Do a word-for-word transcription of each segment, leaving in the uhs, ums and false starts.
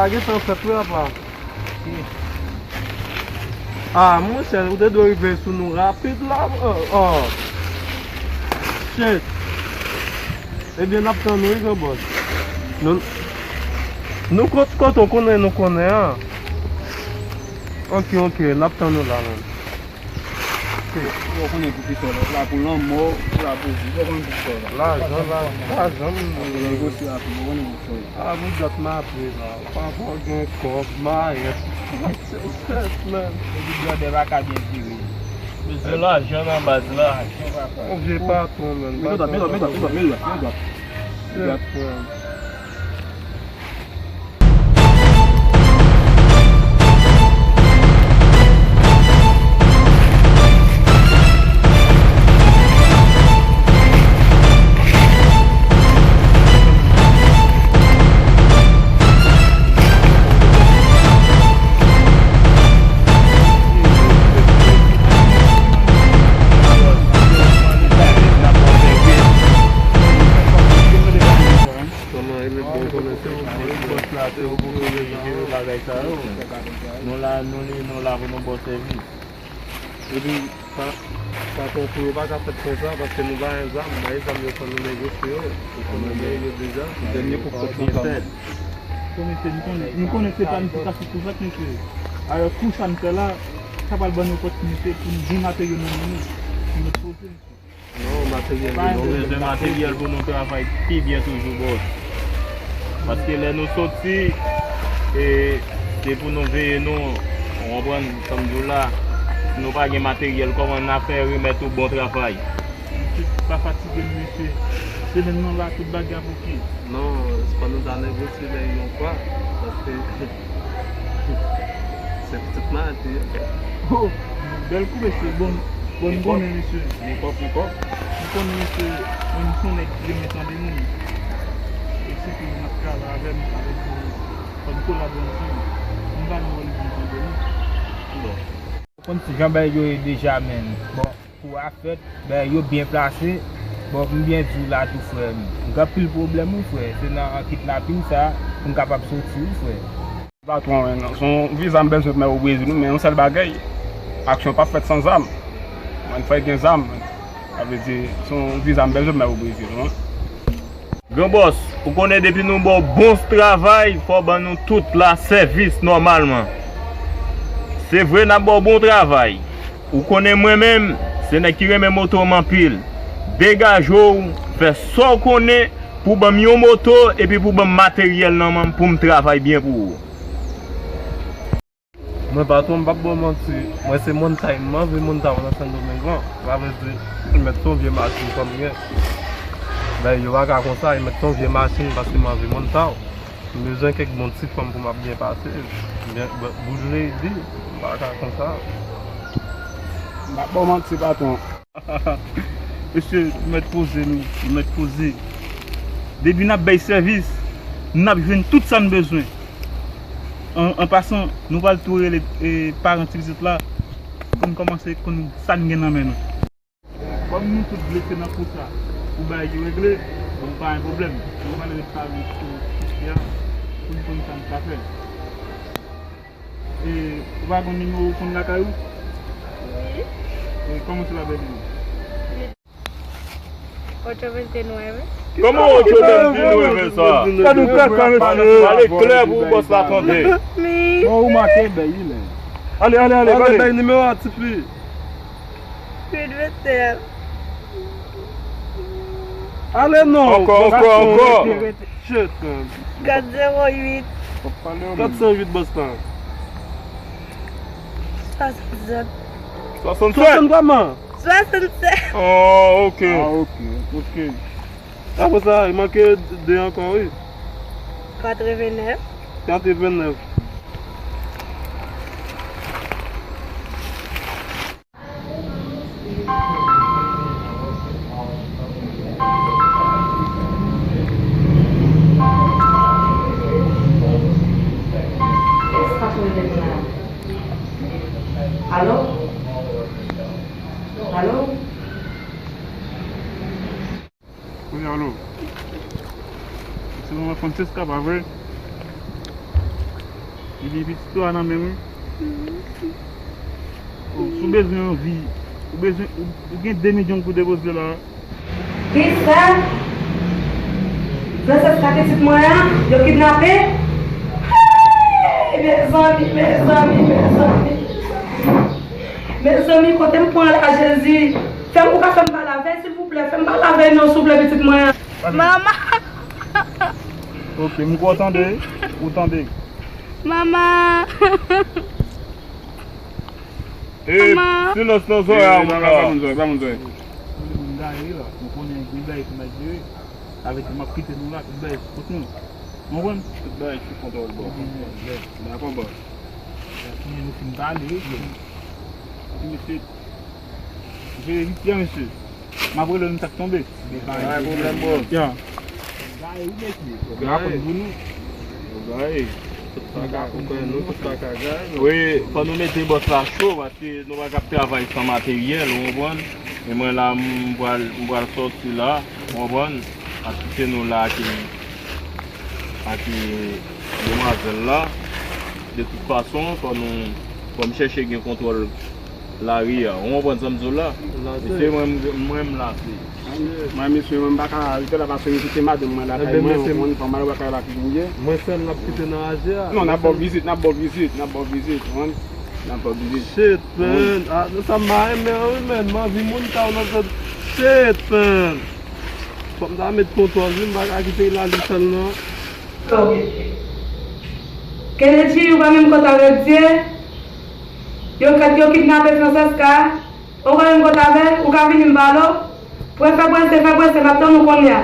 Sa gentan fèt wi apa. Ah, monchè, ou te dwe rive sou nou rapid la. Oh, oh. Shit. Ebyen, n ap tann ou wi, granbòs. Nou, nou kot, kot ou konnen, nou konnen an. Ok, ok, n ap tann ou la, menm. Ou konnen pou ki sa w la, ou la pou lanmò, ou la pou vi, ou konnen pou ki sa w la. Lajan, la, lajan, m negosye avè w, ou konnen pou ki sa w la. Ah, bout dat m ap la. Pafwa gen kòb, mayèt. Sèt, man. Epi blòdè pa ka byen vire. Bezwen lajan nan baz la. Yon vye patwon, man. Mete dwat, mete dwat, mete dwat, mete dwat, mete dwat. Sèt, man. Kòman e menm bon konnen se ou ki bòs la, se ou ki jere bagay sa yo. Nou la, nou li, nou la pou nou ba w sèvis. Epi, pa, pa konpri, yo pa ka fèt konsa, paske nou pa gen zam, bay zam yo fò nou negosye yo. Ou konnen nou yo deja, dènye kou fèt konsa. Konnen se nou konnen, nou konnen se planifikasyon pou sa k mesye. Alò, kou sa n fè la, sa pral ban nou opòtinite pou n gen materyo nan men nou, pou nou poze mesye. Non, materyèl. Nou bezwen materyèl pou nou travay pi byen toujou, bòs. Paske lè nou soti, e, se pou nou veye nou, ou konprann, sa m di w la, si nou pa gen materyèl, kòman n a fè remèt ou bon travay? Mesye, pa fatige m, mesye. Semèn nan la, tout bagay ap oke. Non, se pa nou ta negosye lè yon fwa, paske se pitit mwen te ye. Oh, bèl kou, mesye. Bon, bon, m konnen, mesye. Bon kòb, bon kòb. M konnen, mesye, mwen, m se yon nèg ki renmen tande moun. E sitou moun ap travay avè m, sa vle di, fò n kolabore ansanm. M ba nou wòl, m tande nou. Bon. Ou konn si jan bagay yo ye deja, menn. Bon, kou a fèt, bagay yo byen plase. Bon, m byen di w la tou, frè m. M gen anpil pwoblèm, wi, frè. Se nan kidnapin sa pou m kapab soti, wi, frè. Patwon, men, se yon viza m bezwen pou m al o Brezil, wi, men yon sèl bagay, aksyon p ap fèt san zam. Mwen, fò gen zam. Sa vle di, se yon viza m bezwen pou m al o Brezil, wi. Gran bòs, ou konnen depi nou ba w bon travay, fò w ban nou tout la sèvis nòmalman. Se vre n ap ba w bon travay. Ou konnen mwen menm, se nèg ki renmen moto m anpil. Degaje w, fè sa w konnen pou ban m yon moto epi pou ban m materyèl nan men m pou m travay byen pou ou. Mwen patwon, m p ap ba w manti, mwen se Montay m anvi Montay nan Sendomeng lan. Sa vle di, li mèt se yon vye machin kòm gen. Dayè, yo pa ka konsa, li mèt se yon vye machin paske m anvi Montay. M bezwen kèk bon ti fanm pou m ap byen pase. Byen, boujle di, m pa ka konsa. M p ap ba w manti, patwon. Mesye, nou mèt poze nou, nou mèt poze. Depi n ap bay sèvis, n ap jwenn tout sa n bezwen. An, an pasan, nou pral tou rele, e, paran ti pitit la pou n kòmanse konn sa n gen nan men nou. Kòm nou tout blese nan kou sa, pou bagay yo regle, bon, pa gen pwoblèm. Nou pral ret pale sou sijè a pou n konn sa n ka fè. E, ou pa gon nimewo w konn lakay ou? Wi. E, kòman se la bèl ou? Ocho veintinueve. Kòman ocho veintinueve sa? Gad yon kaka, mesye. Pale klè pou bòs la tande. Mi. Bon, ou make bèy, men. Ale, ale, ale, ale, pale. Bay nimewo a, tifi. Huit veintinueve. Ale non. Ankò, ankò, ankò. Shit, man. Kat zewo uit. Kat san uit, bòs la. Swasannsèt. Swasannsèt? Swasannsèt kòman? Swasannsèt. Oh, ok. Ah, ok, ok. Apre sa, li manke de ankò, wi. Katrevennèf. Katrevennèf. Alo? Alo? Wi, alo. Se manman Francesca, pa vre? Ebyen, pitit ou a nan men m wi. Ou, si w bezwen anvi, ou bezwen, ou, ou gen de milyon pou depoze la. Kisa? Francesca pitit mwen an, yo kidnape? Hey! Mezanmi, mezanmi, mezanmi. Mezanmi, kote m pran la, Jezi? Fè m, ou ka fè m pale avè l, silvouplè? Fè m pale avè l non, silvouplè, pitit mwen an. Manman! Ok, m kwè w tande, ou tande. Manman! E, silans nan zòrèy a, mwen la. Ba moun zòrèy, ba moun zòrèy. Moun gaye la, ou konnen gen bagay ki mal jere. Sa vle di m ap kite nou la, tout bagay sou kont nou. Ou konprann? Tout bagay sou kontwòl bòs. Dakò bòs. Kounye a nou fin pale, wi. Ti mesye. Jere vit, mesye. M ap rele nou sa k tonbe. Pa gen pwoblèm, bro. Ya. Gaye, wi, mesye. Yo gaye. Yo gaye. Tout sa ka koupe nou, tout sa ka gaye nou. Wi, fò nou mete bòs la cho, paske nou pa ka ap travay san materyèl, ou konprann? E mwen la, m pral, m pral sòti la, ou konprann? Ap kite nou la ak, ak demwazèl la. De tout fason, fò nou, fò m chèche gen kontwòl lari a. Ou konprann sa m di w la? Mesye, mwen, mwen, m lase. Mwen, mesye, mwen, m pa ka rete la paske m kite madanm mwen lakay mwen, ou konprann, fò m al wè kay la ki jan l ye. Mwen sèl n ap kite nan raje a. Non, n ap ba w vizit, n ap ba w vizit, n ap ba w vizit, ou konprann? N ap ba w vizit. Shit, man. Ah, sa m pa renmen an, wi, man. M anvi moun sa yo nan zòn. Shit, man. Fò m ta met kontwòl, wi, m pa ka kite l ale sèl, non. Kennedy, ou pa menm kontan avèk Dye? Yo kat, yo kidnape Francesca. Ou pa menm kontan avè l, ou ka vini m pale w. Prese, prese, fè prese, m ap tann ou kounye a.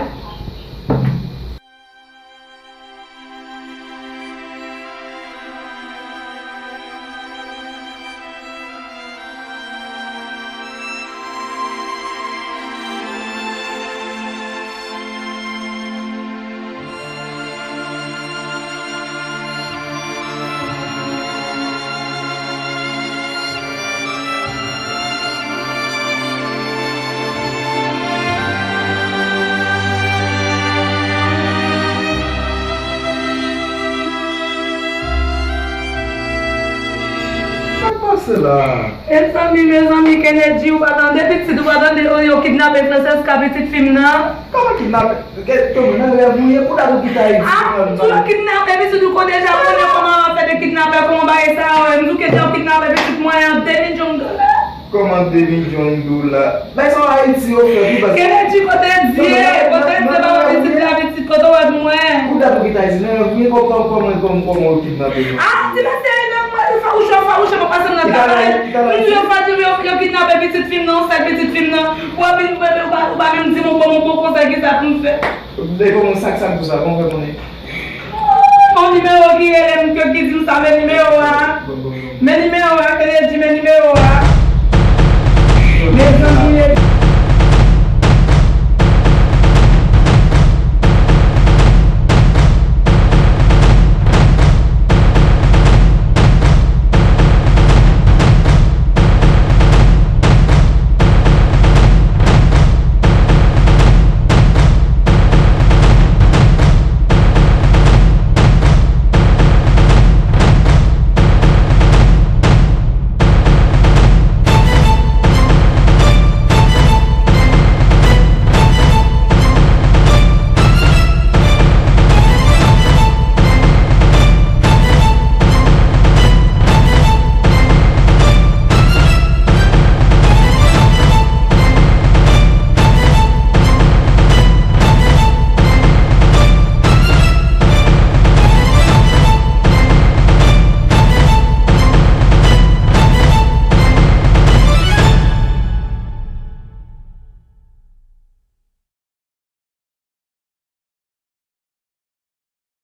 Sa k pase la? Mezanmi, mezanmi, Kennedy, ou pa tande pitit, ou pa tande, oh, yo kidnape Francesca, pitit fi m nan. Kòman kidnape? Kòman nan rèv ou ye? Kou dat ou kite Ayiti? Ah, m di w yo kidnape pitit ou, kote deja konnen kòman afè de kidnapè, kòman bagay sa yo ye? M di w ke yo kidnape pitit mwen an, de milyon dola. Kòman de milyon dola? Bagay sa yo Ayiti yo fè pi baz. Kennedy, kote Dye, kote Dye, ba mwen pitit la, pitit, kote w wè pou mwen? Kou dat ou kite Ayiti, nan rèv ou ye, kòman, kòman, kòman, kòman yo kidnape nou? Ah, ti mesye, nan mwen, fawouche, fawouche, mwen pase nan travay. M di yo, fè di yo, yo kidnape pitit fi m nan, sèl pitit fi m nan. Ou ap vin, ou pa, ou pa menm di m yon bon, yon bon konsèy, kisa pou m fè? Dèyè kòman sa k sa k di w sa, kòman w fè konnen? Yon nimewo ki rele m, ki, ki di m sa, men nimewo a. Men nimewo a, Kennedy, men nimewo a. Mezanmi,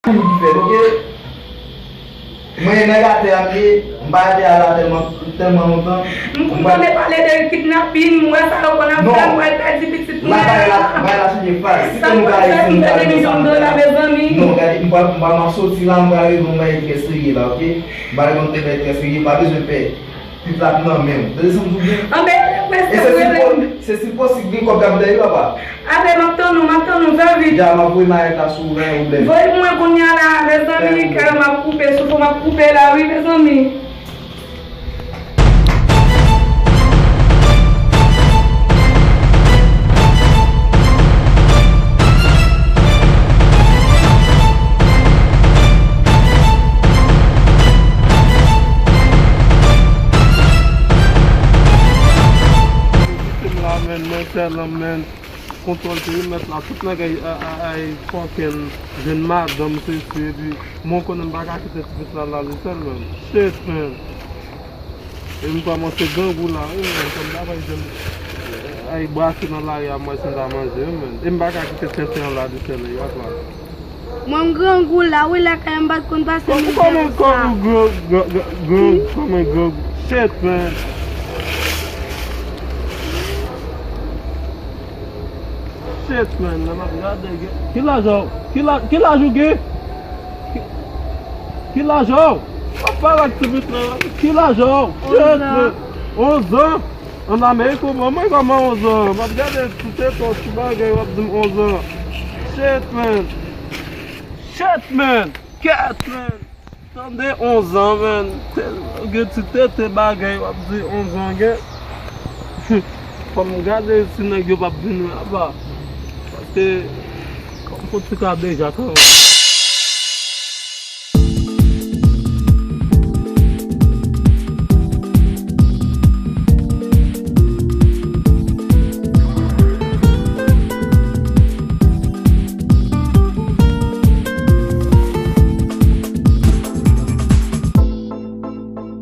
Li fè, ok? Mwen nèg atè a m ye, m pa atè a la tèlman, tèlman lontan. M konn tande pale de kidnapin, m wè sa yo konn ap fè, m wè l pèdi pitit mwen an. Non. M pa pale la, m pale la sou de faz. Sa m konn fè, m fè de milyon dola, mezanmi. Non, gade, m pa, m pa, m ap soti la, m pa regle yon bagay trè serye la, ok? M pa regle yon bagay trè serye, pa bezwen pè. Tout la nan men w. Tande sa m di w byen? Anben, e se si po-, se si posib gen kòb k ap dèyè w, papa. Anben, m ap tann ou, m ap tann ou, zanmi. Ja, m ap voye mayèt la sou ou, pa gen pwoblèm. Voye pou mwen kounye a la, mezanmi, kè m ap koupe, soufle m ap koupe la, wi, mezanmi. Kite m la, menn, mwen tèlman, menn, kontwòl perimèt la, tout nèg ay, ay, ay, ay, fòken jwenn madanm, sesi, epi mwen konnen m pa ka kite ti pitit la la li sèl, menn. Shit, menn. E m kòmanse grangou la, wi, menn, kòm bagay jwenn, ay, brase nan lari a, m wè si m ta manje, wi, menn. E m pa ka kite tenten an la li sèl, wi, apa. Mwen, m grangou la, wi, lakay m pa t konn pase mizè konsa. Kòman, kòman gran, gran, gran, gran, kòman grangou? Shit, man. Shit, man, lè m ap gade, gen, ki laj ou? Ki la-, ki laj ou gen? Ki, ki laj ou? M ap pale ak ti pitit la. Ki laj ou? Shit, man. Onz an. An Amerik ou, mwen, mwen kòman onz an? M ap gade ti tete w, ti bagay, w ap di m onz an. Shit, man. Shit, man. Kèt, man. Tande onz an, man. Te-, gen ti tete bagay, w ap di onz an gen. Fò m gade si nèg yo p ap vin apa. Paske, kòm fò ti ka deja kanmenm.